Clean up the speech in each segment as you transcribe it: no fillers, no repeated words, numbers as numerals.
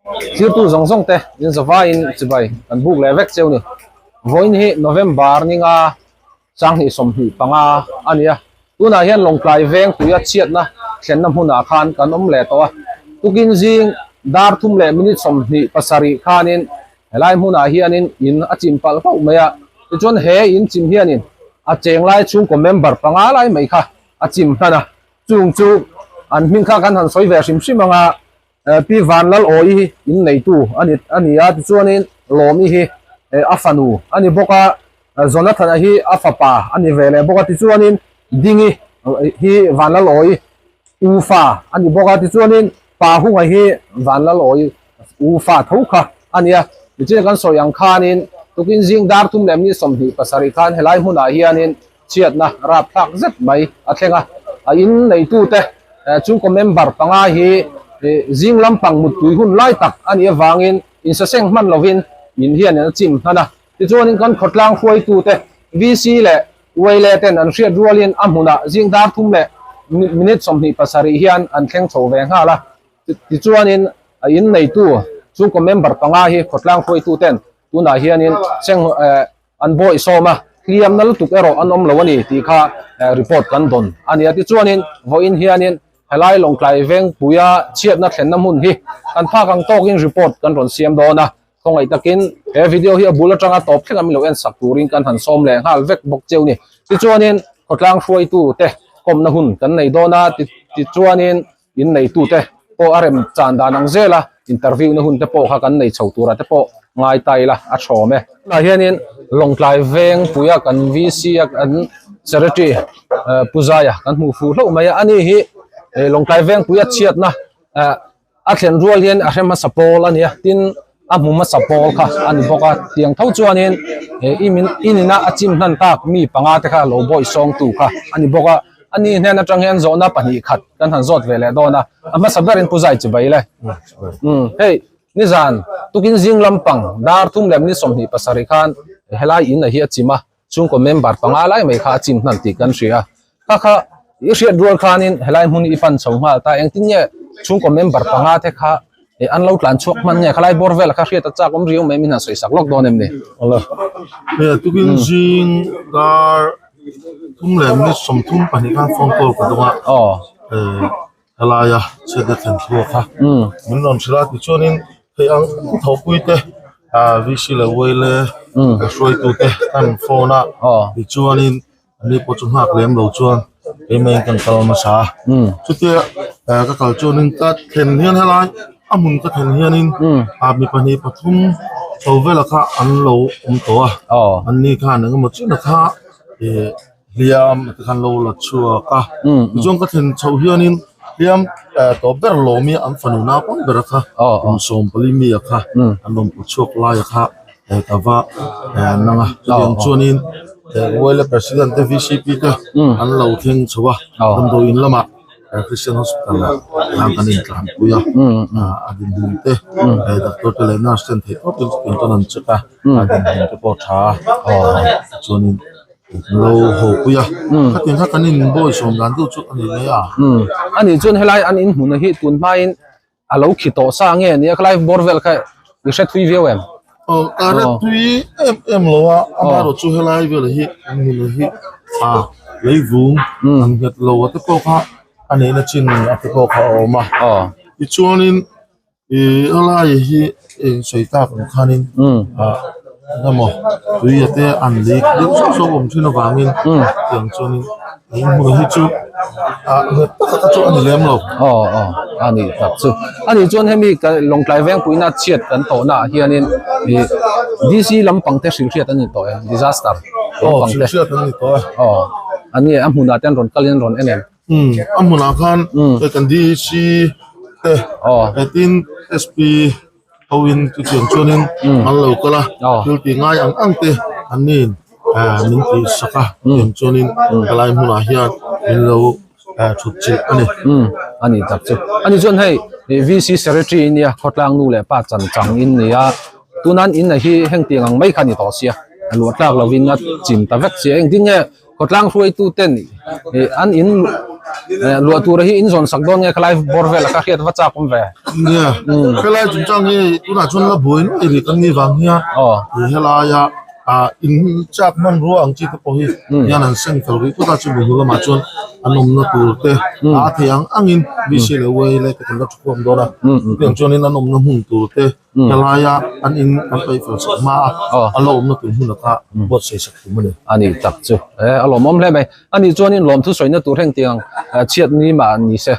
Thirtu zawng zawng te in zavaiin chibai kan buk leh vek cheu ni. Vawiin hi November ninga Sanghnih 25 a ni a, tunah hian Lawngtlai veng tuia chhiatna thlenna hmunah khan kan awm leh tawh a. Tukin zing dar thum leh minute 27 khanin helai hmunah hianin in a chim palh hlauh mai a, tichuan he in chim hianin a cheng lai chhungkaw member panga lai mai kha a chim hnan a, chung chu an hming kha kan han sawi ve hrim hrim ang a. Pi Vanlal Awi hi in neitu a ni a ni a, tichuanin Lawmi hi a fanu a ni bawk a, Jonathana hi a fapa a ni ve leh bawk a, tichuanin Dingi hi Vanlal Awi u fa a ni bawk a, tichuanin Pa Hunga hi Vanlal Awi u fa tho kha a ni a. Tichuan kan sawi ang khanin tukin zing dar thum leh mi 27 khan helai hmunah hianin chhiatna rapthlak zet mai a thleng a, a in neitute chhungkaw member panga hi zing lampang muttui hun lai tak a nih avangin insaseng hman lovin in hian an chim hnan a. Tichuanin kan khawtlang hruaitute VC leh Uaile ten an hriat rualin a hmunah zing dar thum leh minute 27 hian an thleng chho ve nghal a. Tichuanin a in neitu chhungkaw member panga hi khawtlang hruaituten tunah hianin seng An bawih sawm a, hliamna lutuk erawh an awm lo a ni tih kha report kan dawn a ni a. Tichuanin vawiin hianin helai Lawngtlai Vengpuia chhiatna thlenna hmun hi kan phak ang tawkin report kan rawn siam dawn a. Khawngaih takin he video hi a bul atanga tawp thleng a min lo en sak turin kan han sawm leh nghal vek bawk cheu ni. Tichuanin khawtlang hruaitute kawmna hun kan nei dawn a, tichuanin inneitute pawh a rem chan dan ang zel a, interview na hun te pawh kha kan nei chho tura te pawh ngai ta ila a thawm e. Tunah hianin Lawngtlai Vengpuia kan VC a kan Secretary Pu Zaia kan hmuh fuh hlauh mai a, ani hi Lawngtlai Vengpuia chhiatna a thlen rual hian a hre hmasa pawl a ni a, tin a hmu hmasa pawl kha a ni bawk a, tiang tho chuanin in ina a chim hnan tak mi panga te kha lo bawih sawngtu kha a ni bawk a. Ani hnen atang hian zawhna pahnih khat kan han zawt ve leh dawn a, a hmasa berin Pu Zai chibai le. Umm hei nizan tukin zing lampang dar thum leh minute 27 khan helai in a hi a chim a, chhungkaw member panga lai mai kha a chim hnan tih kan hria. Kha kha i hriat rual khanin helai hmun i pan chho nghal ta engtin nge chhungkaw member panga te kha an lo tlan chhuak hman nge khalai bawr vel kha hriat a chak awm riau mai min han sawi sak lawk dawn em ni? Awle, tukin zing dar Thum leh minute 32 khan phone call ka dawng a helaia chhiatna thlen thu a kha min rawn hrilh a tichuanin hei ang thawhpui te VC leh Uaile hruaitu te kan phone a tichuanin ani pawh chu nghak lem lo chuan keimah in kan kal hmasa a chutia ka kal chuanin ka thlen hian helai a hmun ka thlen hianin mi pahnih pathum chho vela kha an lo awm tawh a anni khan engemaw chin a kha ih hliam te khan lo la chhuak a tichuan ka thlen chhoh hianin hliam tawp ber lawmi an fanu naupang ber kha kum 14 mi a kha an rawn pu chhuak lai a kha ka va nang a chutiang chuanin Uaile president te V C P te an lo thleng chho a damdawiin lamah. Christian Hospital ah hian kan intlanpui a a dinhmun te doctor te leh nurse ten theih tawpin chutiang chuan an check a a dinhmun te pawh a tha a chuanin lo haw pui a khatiang kha kan inbawi sawm dan deuh chu a ni mai a. Ani chuan helai an inhmun hi tun hmain a lo khi tawh sa nge nia khalai bawr vel kha i hre thui viau em? Aw ka hre thui em em lo a amaherawh chu helai vel hi hmun hi a leivung an nghet lo a te pawh kha a neihna chin a te pawh kha a awm a tichuanin ih helai hi eng sawi tak ang khanin ah engemaw tui a te an lei deuh zauh zauh awm thin avangin tiang chuanin in hmun hi chu ah nghet tak a chu a ni lem lo. Aw aw a ni tak chu a nih chuan hemi ka Lawngtlai Vengpuina chhiat kan tawhna ah hianin ih D_C lampang te hrilh hriat an ni tawh em disaster lampang te. Aw hrilh hriat an ni tawh e. Aw a ni a hmunah te an rawn kalin an rawn en em. Umm a hmunah khan hei kan D_C te tin S_P Hoin chutiang chuanin an lo kal a, thil tih ngai ang ang te an nin min tih sak a, chutiang chuanin helai hmunah hian min lo thut chilh a ni. A ni tak chu. A ni chuan hei VC Secretary nia khawtlang nu leh pa chan chang in nia tunan in a hi heng tiang ang mai kha ni tawh sia a luah tlak lovin a chim ta vek sia engtin nge khawtlang hruaitu ten an in. Luah tura hi in zawn sak dawn nge khalai bawr vel a ka hriat va chak awm ve. Nia, helai chungchang hi tunah chuan la buai nuai rih kan nih vang hian helaia in chak hmanrua ang chi te pawh hi hian an seng fel rih phawt a, chumi hnu lamah chuan an awmna tur te a thei ang angin VC leh Y leh te kan la thukhawm dawn a, chutiang chuanin an awmna hmun tur te helaia an in kan peih fel sak hma a, a la awmna tur hmun ata buatsaih sak tum a ni. A ni tak chu e a lawmawm hle mai. A nih chuanin lawmthu sawina tur heng tiang chhiatni mah ni se,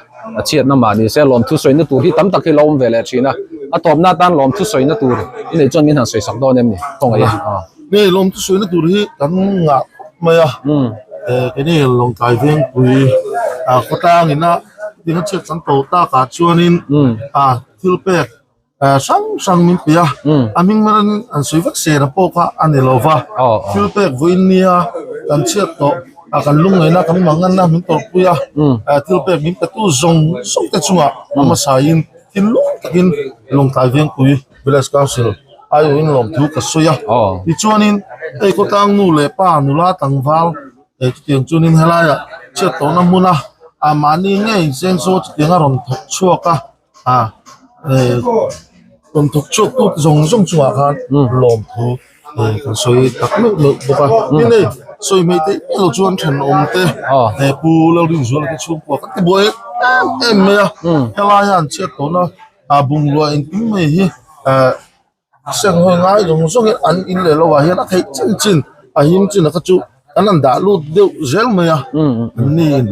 chhiatna mah ni se lawmthu sawina tur hi tam tak hi lo awm ve leh thin a. A tawpna atan lawmthu sawina tur i neih chuan min han sawi sak dawn em ni? Khawngaih e. Nge lawmthu sawina tur hi kan ngah khawp mai a. Keini Lawngtlai Vengpui khawtlang ina tinga chhiat kan to takah chuanin thil pek hrang hrang min pe a, a hming marin an sawi vek sena pawh kha a ni lo va, thil pek vawiin nia kan chhiat tawh a kan lungngaihna kan manganna min tawrhpui a, thil pek min petu zawng zawng te chungah a hmasain thinlung takin Lawngtlai Vengpui Village Council aiawhin lawmthu ka sawi a, tichuanin hei khawtlang nu leh pa nula tlangval chutiang chuanin helaiah chhiat tawhna hmuna mahni ngei senso chutianga rawn thawk chhuak a. A rawn thawk chhuak tu zawng zawng chungah khan lawmthu kan sawi tak meuh meuh bawk a tin hei sawi hmei theih miah lo chuan thenawm te pu Lalrinzuala te chhungkua kan ti buai em em mai a helai hian chhiat tawhna bungrua engkim mai hi Seng hawi ngai zawng zawngin an in leh lovah hian a theih chin chin a him chin a kha chu an han dah lut deuh zel mai a anni in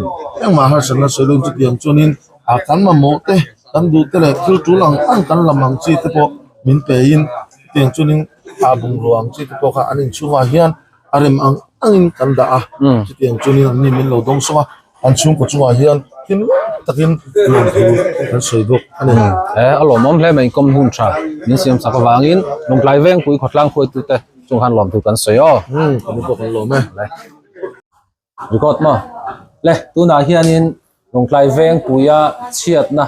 engmah harsatna sawi dawn chutiang chuanin a kan mamawh te kan duh te leh thil tul ang ang kan lam ang chi te pawh min pe in chutiang chuanin a bungrua ang chi te pawh kha an inchhungah hian a rem ang angin kan dah a chutiang chuanin anni min lo dawng sawng a. An chhungkaw chungah hian thinlung takin lawmthu kan sawi bawk a ni. He a lawmawm hle mai inkawm hun tha min siam chak avangin Lawngtlai Vengpui khawtlang hruaitute chung khan lawmthu kan sawi aw. Umm ka ni pawh kan lawm e. Record maw? Le tunah hianin Lawngtlai Vengpuia chhiatna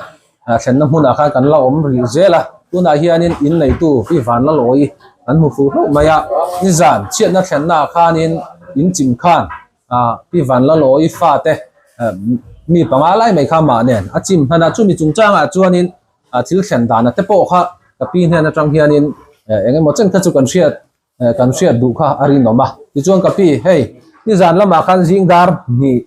thlenna hmunah khan kan la awm rih zel a, tunah hianin in neitu hi Vanlalawi kan hmu fuh hlauh mai a, nizan chhiatna thlennaah khanin in chim khan Pi Vanlalawi fate mi panga lai mai kha mah nen a chim hman a, chumi chungchangah chuanin thil thlen dana te pawh kha ka pi hnen atang hianin eng emaw chen kha chu kan hriat kan hriat duh kha a rinawm a. Tichuan ka pi hei nizan lamah khan zingdar hnih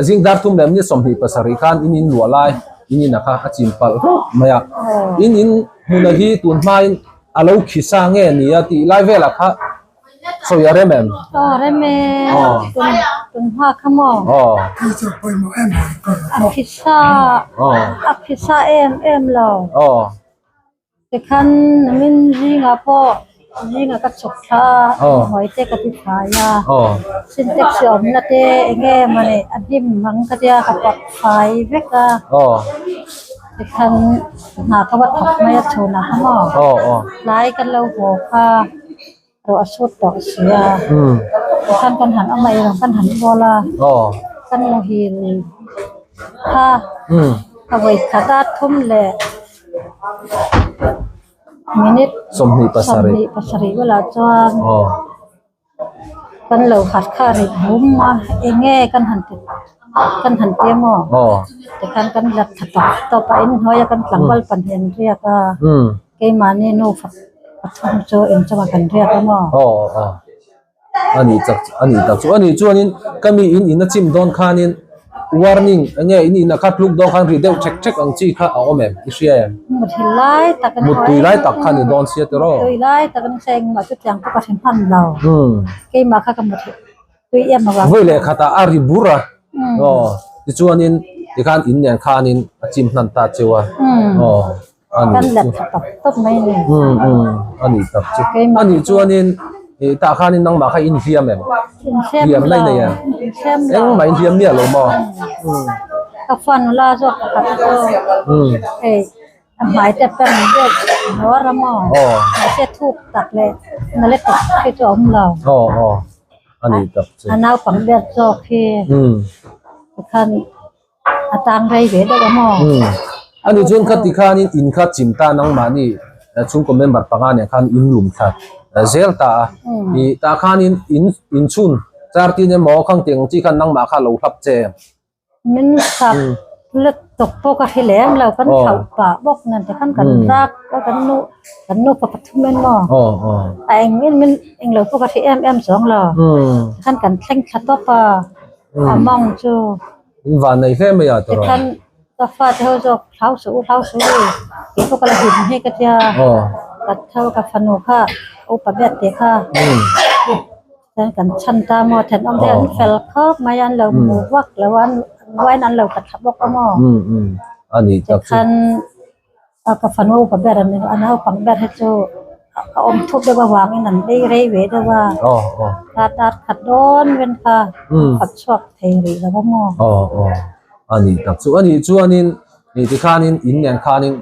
zingdar thum leh ni 27 khan in in luah lai in in a kha a chim palh hlauh mai a, in in hmuna hi tun hmain a lo khisa nge ni a tih lai velah kha Sawi a rem em? Aw rem e. Tun tun hma kha maw? Aw. A phisa a phisa em em lo. Aw. Tikhan min zingah pawh zingah ka chhuk thla a hnuai te ka ti fai a. Aw. Sintex awmna te enge mawni a hnim ang ka tia ka pawt fai vek a. Aw. Tikhan hna ka va thawk mai a chhunah kha maw? Aw aw. Tlai kan lo haw kha. Ruah a sut tawh si a, tikhan kan han awm a erawh kan han bual a, kan muhil kha a vawi khat a thum leh minute 27 bulah chuan kan lo khat kha a ri bum a, eng nge kan han ti kan han ti emaw tikhan kan la tha tawp tawp a inhnuai a kan tlangval pahnih an riak a. Keimahni nu pathum chu inchungah kan riak a maw? Aw aw a nih chak a nih tak chu a nih chuanin ka mi in in a chim dawn khanin warning enge in in a kha tluk dawn khan ri deuh thek thek ang chi kha a awm em i hria em? Muthil lai tak an Muttui lai tak kha ni dawn sia tiraw? Muttui lai tak an hria engmah chu tiang pawh ka hre hman lo. Keimah kha ka muthilh tui em avang. Vawi leh khatah a ri bur a. Aw tichuanin tikhan in nen khanin a chim hnan ta cheu a. Aw. Kan let tha tawp tawp mai a ni. Umm umm a ni tak chu. A nih chuanin ih tah khanin nangmah kha in hliam em? Inhliam Hliam lai nei em? Inhliam lo. Engmah in hliam miah lo maw? Umm. Ka phone la zawk pakhat chu hei a hmai te a peng deuh hnuar a maw? Aw. Mahse thuk tak leh na let tak khi chu a awm lo. Aw aw a ni tak chu. A naupang ber zawk hi tikhan A tang rei ve deuh a maw? Umm. Ani chuan kha tikhanin in kha chim ta nangmahni chhungkaw member panga nen khan in lum thla zel ta a. Ih tah khanin in inchhun char tin emaw khang tiang ang chi khan nangmah kha lo hlap che em? Min sap lutuk pawh ka hre lem lo kan thlauh pah bawk nen tikhan kan rak a kan nu kan nupa pathum en maw a eng in min englo pawh ka hre em em chuang lo tikhan kan thleng thla tawp a a mawng chu In van nei hle mai a tawrh tikhan ka fate ho zawk hlau suh u hlau suh u kei pawh ka la hlim hi ka tia ka tho ka fanu kha upa ber te kha. Chuan kan chhan ta maw thenawm te an fel khawp mai a an lo hmu vak lo a an ruain an lo tla thla bawk a maw tikhan a ka fanu upa ber an a naupang ber hi chu a awm thup deuh avangin an ei rei ve deuh a kha dar khat dawn vel kha khat chhuak thei rih lo a maw. A nih tak chu a nih chuanin tikhanin in nen khanin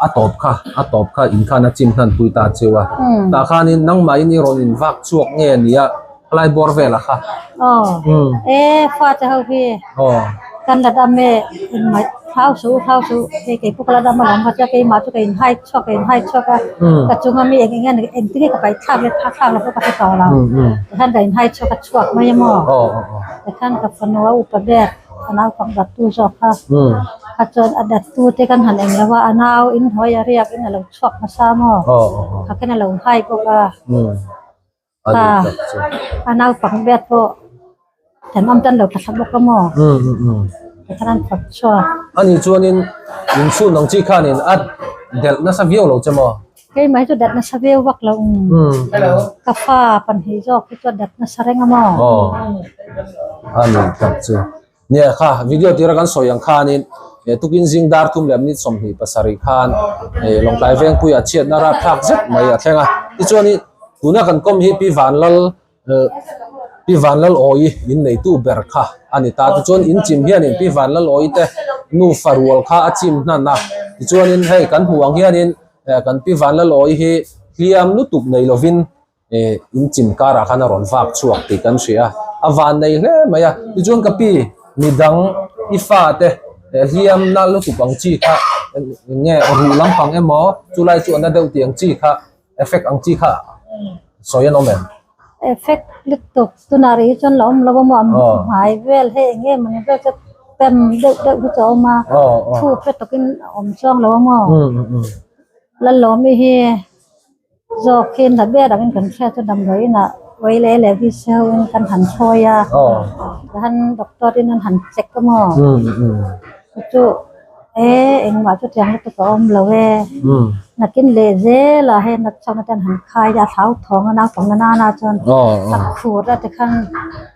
a tawp kha a tawp kha in khan a chim hnan pui ta cheu a tah khanin nangmahin i rawn in vak chhuak nge a nia khalai bawr velah kha aw e fate ho hi kan la dam e engmah thau suh thau suh hei kei pawh ka la dam alawm kha chuan keimah chu ka in hai chhuak ka in hai chhuak a ka chunga mi eng eng nge engtin nge ka paih thlak leh thlak thlak lo pawh ka hre tawh lo tikhan ka in hai chhuak a chhuak mai a maw tikhan ka fanu a upa ber a naupang dattu zawk kha kha chuan a dattu te kan han eng lo a a nau in hnuai a riak in a lo chhuak hmasa maw kha khan a lo hai bawk a kha a naupang ber pawh thenawm te an lo tla thla bawk a maw tikhan an phawt chhuak ani chuanin inchhun ang chi khanin a delh nasa viau lo che maw. Keimah hi chu dat nasa viau vak lo ka fa pahnih zawk hi chu a dat nasa reng a maw? Aw a ni tak chu nia kha video tira kan sawi ang khanin tukin zing dar thum leh minute 27 khan Lawngtlai Vengpuia chhiatna rapthlak zet mai a thleng a tichuanin tuna kan kawm hi Pi Vanlal Pi Vanlalawi in neitu ber kha a ni ta. Tichuan in chim hianin Pi Vanlalawi te nufa rual kha a chim hnan a. Tichuanin hei kan hmuh ang hianin kan Pi Vanlalawi hi hliam lutuk nei lovin in chim karah khan a rawn vak chhuak tih kan hria a. A van nei hle mai a. Tichuan ka pi midang i fate hliam na lutuk ang chi kha eng nge ruh lampang emaw chulai chu a na deuh tih ang chi kha Effect ang chi kha sawi an awm em? Effect lutuk tunah rih hi chuan la awm lo a maw a hmai vel hei eng nge mawni vel chu pem deuh deuh hi chu a awm a thu hre tawkin a awm chuang lo a maw Lalawmi hi zawk hi na ber angin kan hria chu damdawi inah Vaile leh VC ho in kan han thawi a tihian doctor in an han check a maw chu E engmah chu tiang lutuk a awm lo e. Nakin leh zel ah hei nat chhuak na ten han khai a thlau thawng a naupang na nana chuan a khur a tikhan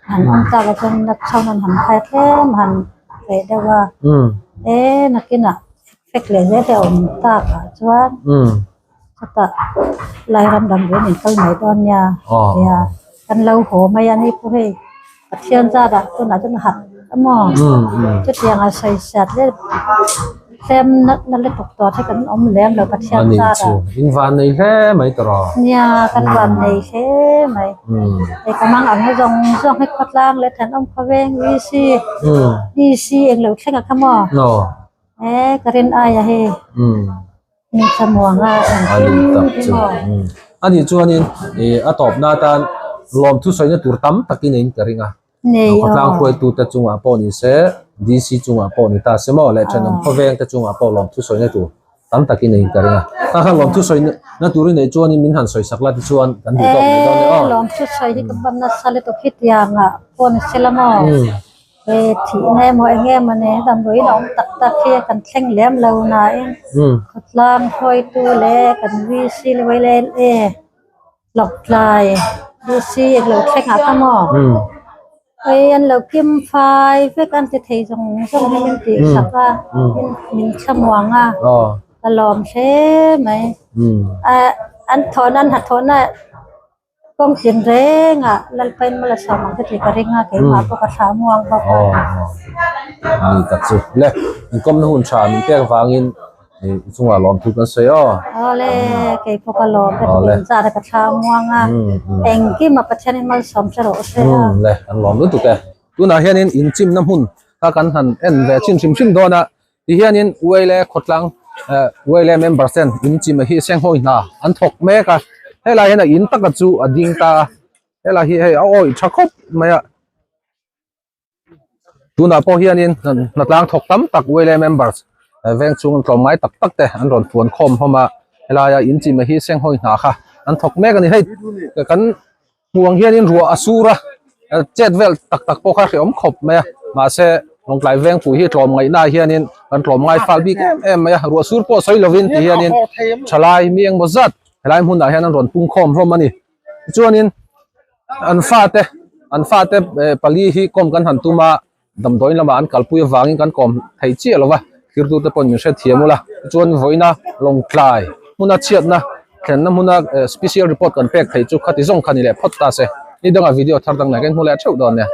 han awm tak ah chuan nat chhuak nan han khai tlem han reh deuh a. E nakinah effect leh zel te a awm tak ah chuan chutah Lairam damdawi in kal mai dawn nia tia kan lo haw mai a ni pawh hei. Pathian zat ah tunah chuan a hat a maw chutiang a sawi siat leh tlem natna lutuk tawh te kan awm lem lo Pathian zat ah. In van nei hle mai tawh rawh. Nia kan van nei hle mai. Hei ka mang ang hi zawng zawng hi khawtlang leh thenawm khawveng VC DC eng lo thleng a kha maw. E ka rin aia hei. Min thlamuang a engkim hi maw. Ani chuanin a tawpna atan lawmthu sawina tur tam takin in ka ring a. Khawtlang hruaitute chungah pawh ni se, DC chungah pawh ni ta se maw leh thenawm khawveng te chungah pawh lawmthu sawina tur tam takin in ka ring a. Kha kha lawmthu sawina turin nei chuanin min han sawi sak la tichuan kan duh tawk mai dawn e aw. Lawmthu sawi hi ka ban nasa lutuk hi tiangah pawh ni se la maw. He thihna emaw eng nge mawni damdawiin a awm tak tak hi kan thleng lem lo nain khawtlang hruaitu leh kan VC leh YLA Lawngtlai VC eng lo thleng ah kha maw hei an lo kim fai vek an ti thei zawng zawng hi min tih sak a min thlamuang a ka lawm hle mai an thawhna an hnathawhna. Kawng tin rengah Lalpain mal a sawm ang te tih ka ring a, keimah pawh ka thla muang bawk a. Aw, ni tak chu. Le, inkawmna hun tha min pek vangin i chungah lawm thu kan sawi aw. Aw le, kei pawh ka lawm ka ti in zat a ka thla muang a, engkim a Pathianin malsawm che rawh se a. Le, kan lawm lutuk e. Tunah hianin inchimna hmun kha kan han en ve chin hrim hrim dawn a. Ti hianin Uaile khawtlang Uaile members ten in chim hi senghawi hna an thawk mek a, helai hian a in taka chu a ding ta a, helai hi hei a awih tha khawp mai a. Tunah pawh hianin hnatlang thawk tam tak YLA members veng chhung tlawmngai tak tak te an rawn fuan khawm hlawm a, helaia in chimah hi senghawi hna kha an thawk mek a ni. Hei kan hmuh ang hianin ruah a sur a, chet vel tak tak pawh kha hrehawm khawp mai a, mahse Lawngtlai Vengpui hi tlawmngaihnaah hianin kan tlawmngai fal bik em em mai a, ruah sur pawh sawi lovin ti hianin thalai mi engmaw zat helai hmunah hian an rawn pung khawm hlawm a ni. Chuanin an fate an fate pali hi kawm kan han tum a damdawiin lamah an kalpui avangin kan kawm thei chiah lo va thirtute pawhin min hrethiam ula tichuan vawiina lawngtlai hmuna chhiatna thlenna hmuna special report kan pek theih chu khati zawng kha ni leh phawt ta se ni dangah video thar dang nen kan hmu leh theuh dawn nia.